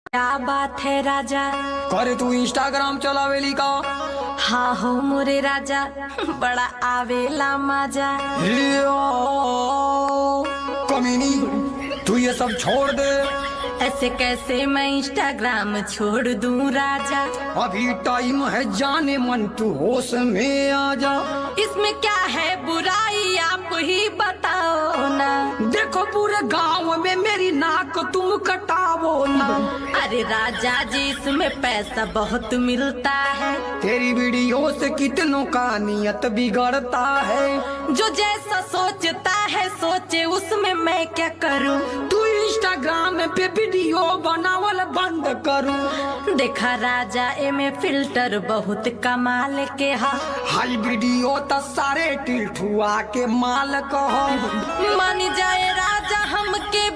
क्या बात है राजा। करे तू इंस्टाग्राम चलावेली का? हाँ हो मोरे राजा, बड़ा आवेला मजा। कमीनी, तू ये सब छोड़ दे। ऐसे कैसे मैं इंस्टाग्राम छोड़ दूं राजा? अभी टाइम है जाने मन, तू होश में आ जा। इसमें क्या है बुराई आप ही बताओ ना। देखो पूरे गांव में मेरी नाक तुम कटावो ना। अरे राजा जी इसमें पैसा बहुत मिलता है। तेरी वीडियो से कितनों का नियत बिगड़ता है। जो जैसा सोचता है सोचे, उसमें मैं क्या करूं? तू इंस्टाग्राम पे वीडियो बनावल बंद करूं। देखा राजा एमे फिल्टर बहुत कमाल के हा। हाई वीडियो त सारे टिलठुआ के माल कहो। मान जाए राजा हमके